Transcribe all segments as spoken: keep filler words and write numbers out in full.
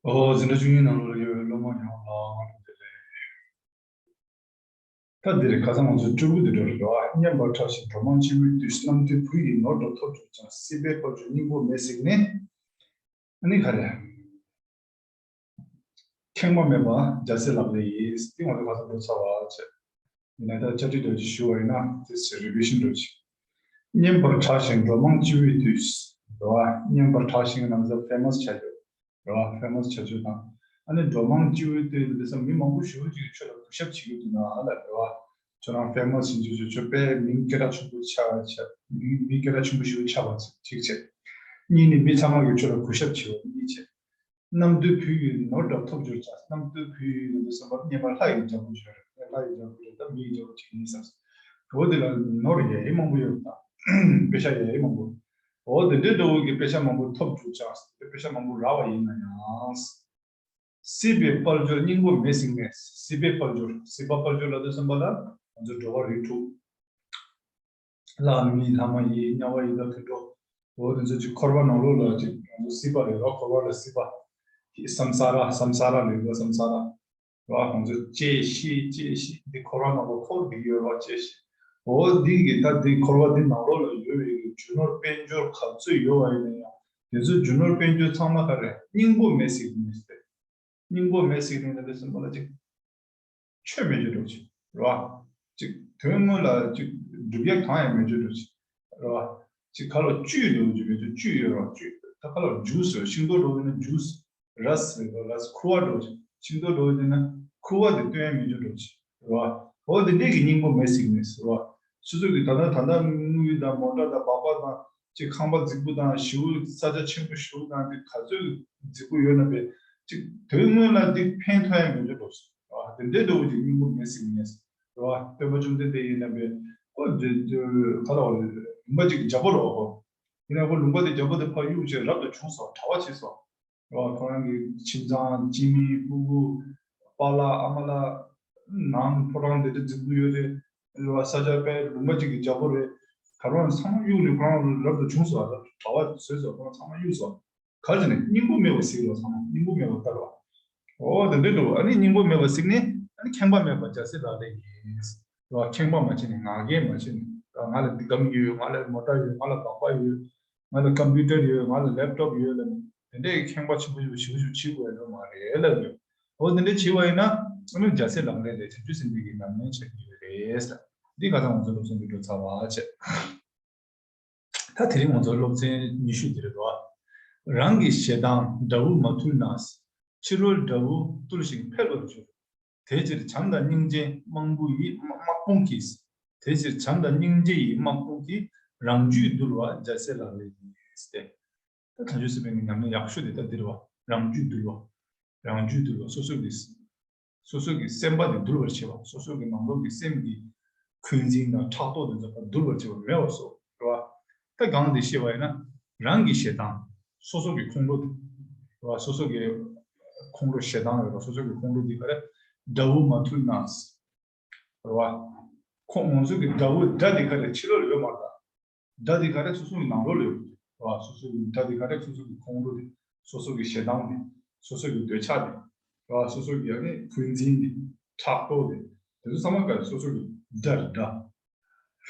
ཨོ། འཛིན་གྲྭ་བཅུ་གཉིས་ནང་ལོགས་ལ་ཡོད་པའི་སློབ་མ་ཡོངས་ལ་སྔ་དྲོ་བདེ་ལེགས། ད་འདིར་ཁ་སང་ང་ཚོའི་སྤྲུལ་སྐུ་འདི་འགྲོ་རེད་བ། སྙན་པར་གྲགས་ཤིང་འགྲོ་མང་སྤྱི་བོའི་དུས། གནམ་བདུན་བོད་ཡི་ནོར་འདྲ་ཐོབ་གྱུར་ཀྱང་། སྲིད་པའི་དཔལ་འབྱོར་སྙིང་པོ་མེད་གཟིགས་ནས། ཨ་ནི་ག་རེ། ཁེངས་པ་མེད་པ་རྒྱལ་སྲས་ལག་ལེན་ཡིན། འདི་ང་ཚོ་ཁ་སང་འགྲོ་ཚར་བ་བྱས། ཡིན་ན་ད་བཅར་འདྲི་འདྲ་ཅིག་ཞུ་བ་ཡིན་ན་དེ་ཚེ་revision་འདྲ་ཅིག་སྙན་པར་གྲགས་ཤིང་འགྲོ་མང་སྤྱི་བོའི་དུས། རེད་བ། སྙན་པར་གྲགས་ཤིང་ནང་ཚ་famous་ཆགས་རྒྱུ། རེད་བ། famous་ཆགས་རྒྱུ་དང་། ཨ་ནི་འགྲོ་མང་སྤྱི་བོའི་དུས་འདི་ཚོ་མི་མང་པོ་ཞེ་པོ་ཅིག་གིས་ཁྱོད་ལ་གུས་ཞབས་བྱེད་ཀྱི་འདུག་ན་ཨ་ལ། རེད་བ། ཁྱོད་རང་famous་ཡིན་རྒྱུ་ཆོ་ཁྱོད་དཔེ་མིང་སྐད་གྲགས་ཆེན་པོ་ཆགས་ཆགས་མིང་མིང་སྐད་གྲགས་ཆེན་པོ་ཞེ་པོ་ཆགས་པ་གཅིག་བྱས། གཉིས་ནི་མི་ཚང་མ་གིས་ཁྱོད་ལ་གུས་ཞབས་བྱེད་པ་གཉིས་བྱས། གནམ་བདུན་བོད་ཡི་ནོར་འདྲ་ཐོབ་གྱུར་ཀྱང་། གནམ་བདུན་བོད་ཡི་ནོར་འདི་བསམ་པར་སྙན་པ་ལྷ་ཡི་རྒྱལ་པོ་བརྗོད་རེད། ལྷ་ཡི་རྒྱལ་པོ་རེད། ད་མི་ཡི་རྒྱལ་པོ་ཅིག་ཡིན་ས། འོ་དེ་ལ་ནོར་ཡ་ཡི་མང་པོ་ཡོད་པ་དང་། དཔེ་ཆ་ཡ་ཡི་མང་པོ། འོ་དེ་འདྲའི་འདྲ་བོ་གི་དཔེ་ཆ་མང་པོ་ཐོབ་གྱུར་ཀྱང་། དེ་དཔེ་ཆ་མང་པོ་རག་པ་ཡིན་ན་ཡང་། སྲིད་པའི་དཔལ་འབྱོར་སྙིང་པོ་མེད་གཟིགས་ནས། སྲིད་པའི་དཔལ་འབྱོར། སྲིད་པ་དཔལ་འབྱོར་ལབ་དུས་ཙམ་པ་ལ་ང་ཚོ་འགྲོ་བ་རིགས་དྲུག་ལྷ་མི་ལྷ་མ་ཡིན། དམྱལ་བ་ཡི་དྭགས་དུད་འགྲོ། འོ་དེ་ཚོ་ཅིག་འཁོར་བ་ནང་ལོགས་ལ་ཅིག་ང་ཚོ་སྲིད་པ་རེད་རོ། འཁོར་བ་ལ་སྲིད་པ། སམ་ས་ར། སམ་ས་ར་ལས་འགོ་སམ་ས་ར། རོ། ང་ཚོ་སྐྱེ་ཤི་སྐྱེ་ཤི་འདི་འཁོར་བ་ནང་ལོགས་འཁོར་བསྡད་ཡོད་རོ། སྐྱེ་ཤི། འོ་འདི་གི་ད་འདི་འཁོར་བ་འདི་ནང་ལོགས་ལ་ཡོད་པའི་རྒྱུ་ནོར་དཔལ་འབྱོར་ག་ཚོད་ཡོད་པ་ཡིན་ན་ཡང་དེ་ཚོ་རྒྱུ་ནོར་དཔལ་འབྱོར་ཚང་མ་ག་རེ། སྙིང་པོ་མེད་ཟེར་གྱི་མེད་ཟེར། སྙིང་པོ་མེད་ཟེར་ནས་ད་ལྟ་སེམས་པ་ལ་ཅིག་ཆོས་མེད་རྒྱུ་འགྲོ་ཅིག་རེད་བ། ཅིག་དོན་དངོས་ལ་ཅིག་སྒྲུབ་ཡག་གང་ཡང་མེད་རྒྱུ་འགྲོ་ཅིག་རེད་བ། ཅིག་ཁ་ལོ་བཅུད་འགྲོ་རྒྱུ་མེད་རྒྱུ། བཅུད་ཡོད་རེད་བ། བཅུད་ད་ཁ་ལོ་ཇུས་ཟེར། ཤིང་ཏོག་འགྲོ་ཡིན་ན་ཇུས། རས་རེད་བ། རས་ཁུ་བ་འགྲོ་ཅིག་ཤིང་ཏོག་འགྲོ་ཡིན་ན་ཁུ་བ་དེ་སྟོན་ཡག་མེད་རྒྱུ་འགྲོ་ཅིག་རེད་བ། འོ་དེ་འདྲས་ཀྱི་སྙིང་པོ་མེད་ཟེར་གྱི་མེད་ཟེར་བ། སོ་སོ་གི་ད་ལྟ་ད་ལྟ་དངུལ་དང་མོ་ཊ་དང་སྦག་སྦག་དང་། ཅིག་ཁང་པ་རྫིག་པོ་དང་ཞེ་པོ་ས་ཆ་ཆེན་པོ་ཞེ་པོ་དང་དེ་ག་ཚོད་རྫིག་པོ་ཡོད་ན་པས། ཅིག་དོན་དངོས་ལ་འདི་ཕན་ཐོགས་ཡག་མེད་འགྲོ་ཟེར་བ། དེ་འདྲའི་འདྲ་བོ་ཅིག་སྙིང་པོ་མེད་ཟེར་གྱི་མེད་ཟེར་བ། སྟོན་པ་བཅོམ་ལྡན་འདས་ཡིན་ན་པས་ཁོ་འདི་ག་ལ་བ་ལུང་པ་ཅིག་རྒྱལ་པོ་རེད་བ་ཁོ། ཡིན་ན་ཁོ་ལུང་པ་དེ་རྒྱལ་པོ་དེ་ཕར་གཡུག་བྱས་རབ་ཏུ་བྱུང་སོང་། གྲྭ་པ་བྱས་སོང་། རེད་བ། ཁོ་རང་གི་ཁྱིམ་ཚང་སྤྱི་མི་སྤུ་གུ་པཱ་ལགས་ཨ་མ་ལགས་ནང་ཕོ་བྲང་དེ་འདྲ་རྫིག་པོ་ཡོད་རེད། རེད་བ། ས་ཆ་དཔེ་ལུང་པ་གཅིག་གི་རྒྱལ་པོ་རེད། ད་རུང་ཚང་མ་གཡུགས་ནས་ཁོ་རང་རབ་ཏུ་བྱུང་སོང་བ། གྲྭ་པ་བཟོས་སོང་། ཁོ་རང་ཚང་མ་གཡུགས་སོང་། ག་རེ་ཟེར་ནས་སྙིང་པོ་མེད་པ་ཟེར་རོ། ཚང་མ་སྙིང་པོ་མེད་པ་ལྟར་བ། འོ་དེ་འདྲ་འདུག་ཨ་ནི་སྙིང་པོ་མེད་པ་ཟེར་ནས་ཨ་ནི་ཁེངས་པ་མེད་པ་རྒྱལ་སྲས་ལག་ལེན་ཡིན། རེད་བ། ཁེངས་པ་མ་བྱས་ནས་ང་རྒྱལ་མ་བྱས་ནས། རེད་བ། ང་ལ་འདི་སྒམ་ཡོད། ང་ལ་མོ་ཊ་ཡོད། ང་ལ་སྦག་སྦག་ཡོད། ང་ལ་ཀམ་པུ་ཊར་ཡོད། ང་ལ་ལེབ་ཊོབ་ཡོད་ལབ་ནས་དེ་འདྲའི་ཁེངས་པ་ཆེན་པོ་ཞིག་ཞིག་ཞིག་བྱེད་དགོས་ཡ་མ་རེད་ལབ་ཡོད། འོ་དེ་འདྲ་བྱེད་པ་ཡིན་ན་ཨ་ནི་རྒྱལ་སྲས་ལག་ལེན་རེད། བྱང་ཆུབ་སེམས་དཔའི་གི་ཉམས་ལེན་བྱ་རྒྱུ་རེད། འདི་ཁ་སང་ང་ཚོ་སློབ་ཚན་འདི་འགྲོ་ཚར་བ་བྱས། ད་དེ་རིང་ང་ཚོ་སློབ་ཚན་ཉི་ཤུ་འདི་རེད་དོ། རང་གི་ཞེ་སྡང་དགྲ་བོ་མ་ཐུལ་ན། ཕྱི་རོལ་དགྲ་བོ་བཏུལ་ཞིང་འཕེལ་བར་འགྱུར། དེ་ཕྱིར་བྱམས་དང་སྙིང་རྗེའི་དམག་དཔུང་གིས། དམག་དཔུང་གིས། དེ་ཕྱིར་བྱམས་དང་སྙིང་རྗེ་ཡི་དམག་དཔུང་གིས། རང་རྒྱུད་འདུལ་བ་རྒྱལ་སྲས་ལག་ལེན་ཡིན་ཟེར་ཏེ། ད་བྱང་ཆུབ་སེམས་དཔའི་ཉམས་ལེན་ཡག་ཤོས་དེ་ད་འདི་རེད་བ། རང་རྒྱུད་འདུལ་བ། རང་རྒྱུད་འདུལ་བ། སོ་སོ་གི། སོ་སོ་གི་སེམས་པ་དེ་འདུལ་བར་བྱེད་པ། སོ་སོ་གི་ནང་ལོགས་ཀྱི་སེམས་ཀྱི་འཁོན་འཛིན་དང་ཕྲག་དོག་དེ་ཚོ་ཕར་འདུལ་བར་བྱེད་པ་མེད་པ་བཟོ། རེད་བ། ད་གང་དེ་ཤེས་པ་ཡིན་ན། རང་གི་ཞེ་སྡང་། སོ་སོ་གི་ཁོང་ཁྲོ་དེ། རེད་བ། སོ་སོ་གི་ཁོང་ཁྲོ་ཞེ་སྡང་ཡོད་རེད། སོ་སོ་གི་ཁོང་ཁྲོ་དེ་ག་རེ། དགྲ་བོ་མ་ཐུལ་ན། རེད་བ། ཁོ་ང་ཚོ་གི་དགྲ་བོ། དགྲ་དེ་ག་རེ། ཕྱི་ལོགས་ལ་ཡོད་མ་རེད། དགྲ་དེ་ག་རེ། སོ་སོ་གི་ནང་ལོགས་ལ་ཡོད་རེད་བ། སོ་སོ་གི་དགྲ་དེ་ག་རེ། སོ་སོ་གི་ཁོང་ཁྲོ་དེ། སོ་སོ་གི་ཞེ་སྡང་དེ། སོ་སོ་གི་འདོད་ཆགས་དེ། རེད་བ། སོ་སོ་གི་ཡང་ནི་འཁོན་འཛིན་དེ། ཕྲག་དོག་དེ། དེ་ཚོ་ཚང་མ་ག་རེ། སོ་སོ་གི་དགྲ་རེད། དགྲ།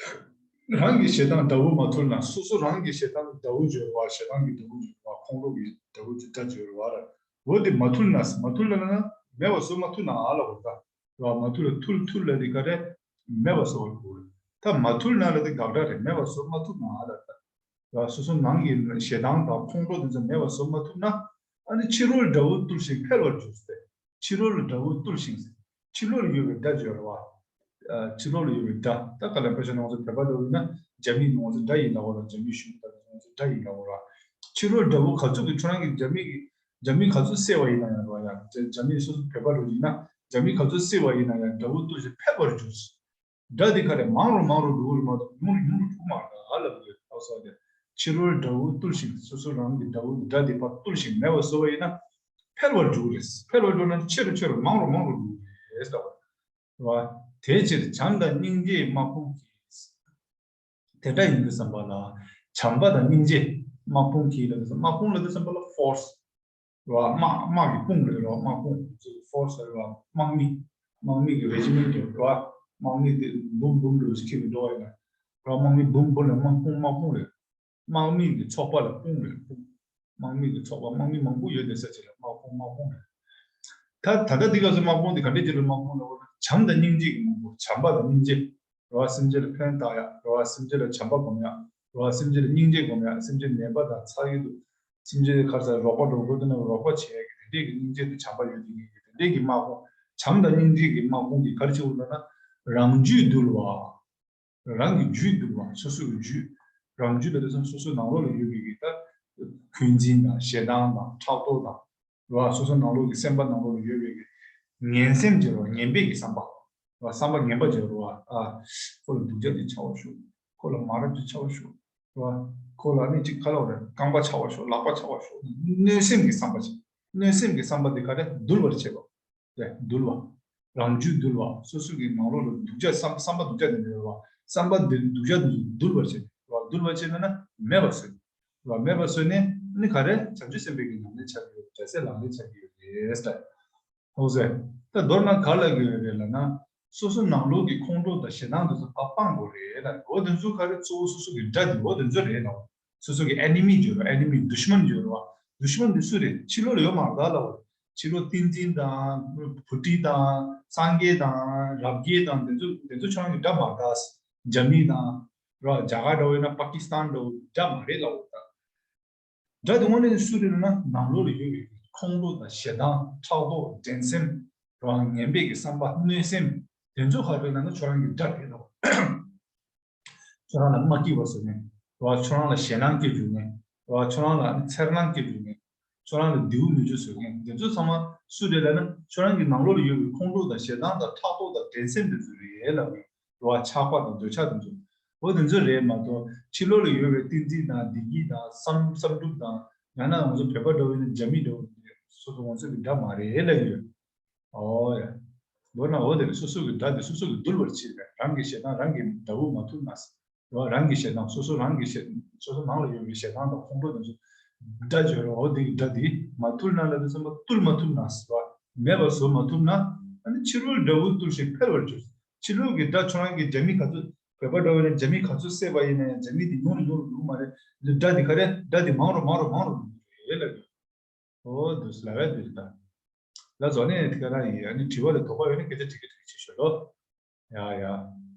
རང་གི་ཞེ་སྡང་དགྲ་བོ་མ་ཐུལ་ན། སོ་སོ་རང་གི་ཞེ་སྡང་དགྲ་བོ་བརྗོད་རེད་བ། ཞེ་སྡང་གི་དགྲ་བོ་བརྗོད་རེད་བ། ཁོང་ཁྲོ་གི་དགྲ་བོ་བརྗོད། དགྲ་བརྗོད་རེད་བ། འོ་དེ་མ་ཐུལ་ན། མ་ཐུལ་ན་ན་མེད་པ་བཟོ་མ་ཐུབ་ན་ཨ་ལ་འོ་ད། རེད་བ། མ་ཐུལ་ལ། ཐུལ། ཐུལ་ལ་དེ་ག་རེ། མེད་པ་བཟོ་བར་གྱུར། ད་མ་ཐུལ་ན་ལ་དེ་དགག་སྒྲ་རེད། མེད་པ་བཟོ་མ་ཐུབ་ན་ཨ་ལ་ད། རེད་བ། སོ་སོ་ནང་གི་ཞེ་སྡང་དང་ཁོང་ཁྲོ་དེ་ཚོ་མེད་པ་བཟོ་མ་ཐུབ་ན། ཨ་ནི་ཕྱི་རོལ་དགྲ་བོ་བཏུལ་ཞིང་འཕེལ་བར་འགྱུར་ཟེར། ཕྱི་རོལ་དགྲ་བོ་བཏུལ་ཞིང་ཟེར། ཕྱི་ལོགས་ལ་ཡོད་པའི་དགྲ་བརྗོད་རེད་བ། ཨ། ཕྱི་ལོགས་ལ་ཡོད་པའི་དགྲ། ད་ག་ལ་ཕལ་ཆེར་ང་ཚོ་བོད་པ་ལ་ཡིན་ན་རྒྱ་མི་ཡིན། ང་ཚོ་དགྲ་ཡིན་ལབ་པ་ར། རྒྱ་མི་གཞུང་ལ་ང་ཚོ་དགྲ་ཡིན་ལབ་པ་ར། ཕྱི་རོལ་དགྲ་བོ་ག་ཚོད་ཀྱིས་ཁྱོད་རང་གི་རྒྱ་མི་གི་རྒྱ་མི་ག་ཚོད་བསད་པ་ཡིན་ན་ཡང་ར་ཡ། རྒྱ་རྒྱ་མི་སོ་སོ་བོད་པ་ལ་ཡིན་ན་རྒྱ་མི་ག་ཚོད་བསད་པ་ཡིན་ན་ཡང་དགྲ་བོ་བཏུལ་ཞིང་འཕེལ་བར་འགྱུར། དགྲ་འདི་ག་རེ། མང་རུ་མང་རུ་འགྲོ་གི་རེད་མ་གཏོགས་ཉུང་རུ་ཉུང་རུ་འགྲོ་གི་མ་རེད་ཨ་ལབ་ཀྱི་ཡོད། ཨོ་སོ་དེ། ཕྱི་རོལ་དགྲ་བོ་བཏུལ་ཞིང་། སོ་སོ་རང་གི་དགྲ་བོ་དགྲ་འདི་ཕར་བཏུལ་ཞིང་མེད་པ་བཟོ་བ་ཡིན་ན། འཕེལ་བར་འགྱུར་རེད། འཕེལ་བར་འགྱུར་ན་ཆེ་རུ་ཆེ་རུ་མང་རུ་མང་རུ་འགྲོ་གི་རེད་ཟེར་བ། རེད་བ། དེ་ཕྱིར་བྱམས་དང་སྙིང་རྗེའི་དམག་དཔུང་གིས། དེ་འདྲ་ཡིན་དུས་ཙམ་པ་ལ། བྱམས་པ་དང་སྙིང་རྗེ། དམག་དཔུང་གིས་ལབ་དུས་ཙམ། དམག་དཔུང་ལབ་དུས་ཙམ་པ་ལ་ཕོར་སི། རེད་བ། དམག་དམག་གི་དཔུང་རེད་བ། དམག་དཔུང་ཚོ་ཕོར་སི་རེད་བ། དམག་མི་དམག་མི་གི་རེ་ཇི་མེན་ཊི་རེད་བ། དམག་མི་དེ་འབུམ་འབུམ་ལོས་ཁྱེར་གི་འགྲོ་བ་ཡིན་ན་རེད་བ། དམག་མི་འབུམ་འབུམ་ལ་དམག་དཔུང་དམག་དཔུང་རེད། དམག་མི་གི་ཚོགས་པ་ལ་དཔུང་རེད། དཔུང་། དམག་མི་གི་ཚོགས་པ་དམག་མི་མང་པོ་ཡོད་བསྡད་ས་ཅིག་ལ་དམག་དཔུང་དམག་དཔུང་རེད། ད་ད་ལྟ་འདི་སྐབས་སུ་དམག་དཔུང་དེ་ག་འདྲས་ཅིག་ལ་དམག་དཔུང་ལབ་ན་བྱམས་དང་སྙིང་རྗེ་གི་དམག་དཔུང་། བྱམས་པ་དང་སྙིང་རྗེ། རེད་བ། སེམས་ཅན་ལ་ཕན་བཏགས་ཡ། རེད་བ། སེམས་ཅན་ལ་བྱམས་པ་སྒོམ་ཡ། རེད་བ། སེམས་ཅན་ལ་སྙིང་རྗེ་སྒོམ་ཡ། སེམས་ཅན་ནད་པ་དང་ཚ་གི་འདུག་སེམས་ཅན་ག་རེ་ཟེར། རོགས་པ་འགྲོ་དགོས་འདུག་ན་རོགས་པ་བྱེད་ཡ་གི་དེ་འདྲས་ཀྱི་སྙིང་རྗེ་དང་བྱམས་པ་ཡོད་དེ་གི་དེ་འདྲས་ཀྱི་དམག་དཔུང་། བྱམས་དང་སྙིང་རྗེ་གི་དམག་དཔུང་གིས་ག་རེ་བྱེད་དགོས་ལབ་ན། རང་རྒྱུད་འདུལ་བ། རང་གི་རྒྱུད་འདུལ་བ། སོ་སོ་གི་རྒྱུད། རང་རྒྱུད་ལ་དེ་ཚོ་སོ་སོའི་ནང་ལོགས་ལ་ཡོད་པའི་གི་ད་འཁོན་འཛིན་དང་ཞེ་སྡང་དང་ཕྲག་དོག་དང་། རེད་བ། སོ་སོ་ནང་ལོགས་ཀྱི་སེམས་པ་ནང་ལོགས་ལ་ཡོད་པའི་གི་ངན་སེམས་ཀྱི་རེད་བ། ངན་པའི་གི་བསམ་པ། རེད་བ། བསམ་པ་ངན་པ་ཅིག་རེད་བ། ཨ། ཁོ་ལ་སྡུག་ཅག་ཅིག་ཆགས་པ་ཤོག་ཁོ་ལ་མ་རབས་ཅིག་ཆགས་པ་ཤོག་རེད་བ། ཁོ་ལ་ནི་ཅིག་ག་ལབ་དགོས་རེད། རྐང་པ་ཆགས་པ་ཤོག་ལག་པ་ཆགས་པ་ཤོག་གནོད་སེམས་ཀྱི་བསམ་པ་ཅིག་གནོད་སེམས་ཀྱི་བསམ་པ་དེ་ག་རེ། འདུལ་བར་བྱེད་པ། དེ་འདུལ་བ། རང་རྒྱུད་འདུལ་བ། སོ་སོ་གི་ནང་ལོགས་ལ་སྡུག་ཅག་བསམ་བསམ་པ་སྡུག་ཅག་དེ་འདྲ་ཡོད་རེད་བ། བསམ་པ་འདི་སྡུག་ཅག་དེ་ཚོ་འདུལ་བར་བྱེད་པ། འདུལ་བར་བྱེད་ན་ན་མེད་པར་བཟོས། རེད་བ། མེད་པར་བཟོས་ནས་ནི་ག་རེ། བྱང་ཆུབ་སེམས་དཔའི་གི་ཉམས་ལེན་བྱ་གི་ཡོད། རྒྱལ་སྲས་ལག་ལེན་བྱ་གི་ཡོད་རེད་ཟེར། འོ་ཟེར། ད་མདོར་ན་ག་ལབ་དགོས་རེད་ལབ་ན། སོ་སོ་ནང་ལོགས་ཀྱི་ཁོང་ཁྲོ་དང་ཞེ་སྡང་དེ་ཚོ་ཕར་སྤང་དགོས་རེད་ལབ། འོ་དེ་ཚོ་ག་རེ། གཙོ་བོ་སོ་སོ་གི་དགྲ་དེ་འོ་དེ་ཚོ་རེད་ལབ། སོ་སོ་གི་ཨེ་ནི་མི་ཡོད་རེད། ཨེ་ནི་མི་དུཤ་མན་ཡོད་རེད་བ། དུཤ་མན་དེ་སུ་རེད། ཕྱི་ལོགས་ལ་ཡོད་མ་རེད་ད་ལབ། ཕྱི་ལོགས་བསྟན་འཛིན་དང་བྷུ་ཊི་དང་སངས་རྒྱས་དང་རབ་རྒྱས་དང་དེ་ཚོ་དེ་ཚོ་ཁྱོད་རང་གི་དགྲ་མ་རེད་ད། རྒྱ་མི་དང་རེད་བ། རྒྱ་གར་འདྲ་བོ་ཡིན་ན་པ་ཀི་སི་ཐན་འདྲ་བོ་དགྲ་མ་རེད་ལབ་ད། དགྲ་དེ་དངོས་གནས་སུ་རེད་ན་ནང་ལོགས་ལ་ཡོད་པའི་ཁོང་ཁྲོ་དང་ཞེ་སྡང་ཕྲག་དོག་འགྲན་སེམས་རང་ངན་པའི་གི་བསམ་པ་གནོད་སེམས་དེ་ཚོ་ག་རེ་རེད་ན་ཁྱོད་རང་གི་དགྲ་རེད་ལབ། ཁྱོད་རང་ལ་མ་སྐྱིད་པ་བཟོ་མཁན་རེད་བ། ཁྱོད་རང་ལ་ཞེད་སྣང་སྐྱེ་འཇུག་མཁན་རེད་བ། ཁྱོད་རང་ལ་འཚེར་སྣང་སྐྱེ་འཇུག་མཁན། ཁྱོད་རང་ལ་བདེ་པོ་མི་འཇུག་བཟོ་མཁན་དེ་ཚོ་ཚང་མ་སུ་རེད་ལབ་ན་ཁྱོད་རང་གི་ནང་ལོགས་ལ་ཡོད་པའི་ཁོང་ཁྲོ་དང་ཞེ་སྡང་དང་ཕྲག་དོག་དང་འགྲན་སེམས་དེ་ཚོ་རེད་ལབ་ཡོད། རེད་བ། ཆགས་པ་དང་འདོད་ཆགས་དེ་ཚོ། འོ་དེ་ཚོ་རེད་མ་གཏོགས་ཕྱི་ལོགས་ལ་ཡོད་པའི་བསྟན་འཛིན་དང་བདེ་སྐྱིད་དང་བསམ་བསམ་གྲུབ་དང་ཡང་ན་ང་ཚོ་བོད་པ་འདྲ་བོ་ཡིན་ན་རྒྱ་མི་འདྲ་བོ་སོ་སོ་ང་ཚོ་གི་དགྲ་མ་རེད་ལབ་ཡོད། ཨོ་ཡ། མདོར་ན་འོ་དེ་རེད། སོ་སོ་གི་དགྲ་དེ་སོ་སོ་གིས་འདུལ་བར་བྱེད་པས། རང་གི་ཞེ་སྡང་རང་གིས་མདའ་དབུགས་མ་ཐུབ་ན། རེད་བ། རང་གི་ཞེ་སྡང་སོ་སོ་རང་གི་ཞེ་སོ་སོ་ནང་ལ་ཡོད་པའི་ཞེ་སྡང་དང་ཁོང་ཁྲོ་དེ་ཚོ་དགྲ་བྱས་རོགས། འོ་དེ་གི་དགྲ་དེ་མ་ཐུལ་ན་ལབ་དུས་ཙམ་པ་བཏུལ་མ་ཐུབ་ན་ཟེར་བ། མེད་པ་བཟོ་མ་ཐུབ་ན། ཨ་ནི་ཕྱི་རོལ་དགྲ་བོ་བཏུལ་ཞིང་འཕེལ་བར་འགྱུར། ཕྱི་ལོགས་ཀྱི་དགྲ་ཁྱོད་རང་གི་རྒྱ་མི་ག་ཚོད་བོད་པ་འདྲ་བོ་ཡིན་ན་རྒྱ་མི་ག་ཚོད་བསད་པ་ཡིན་ན་ཡང་རྒྱ་མི་དེ་ཉུང་རུ་ཉུང་རུ་འགྲོ་གི་མ་རེད། འདི་དགྲ་དེ་ག་རེ། དགྲ་དེ་མང་རུ་མང་རུ་མང་རུ་འགྲོ་གི་རེད་ལབ་ཡོད། ཨོ་འདུག་ལབ་ཡ་འདི་རེད་ད། ལ་རྫོགས་ནས་དེ་ག་རང་ཡིན། ཨ་ནི་དྲི་བ་ལ་དོགས་པ་ཡོད་ན་སྐད་ཆ་དྲི་གི་དྲི་གི་བྱེད་ཤོག་ལོ། ཡ་ཡ།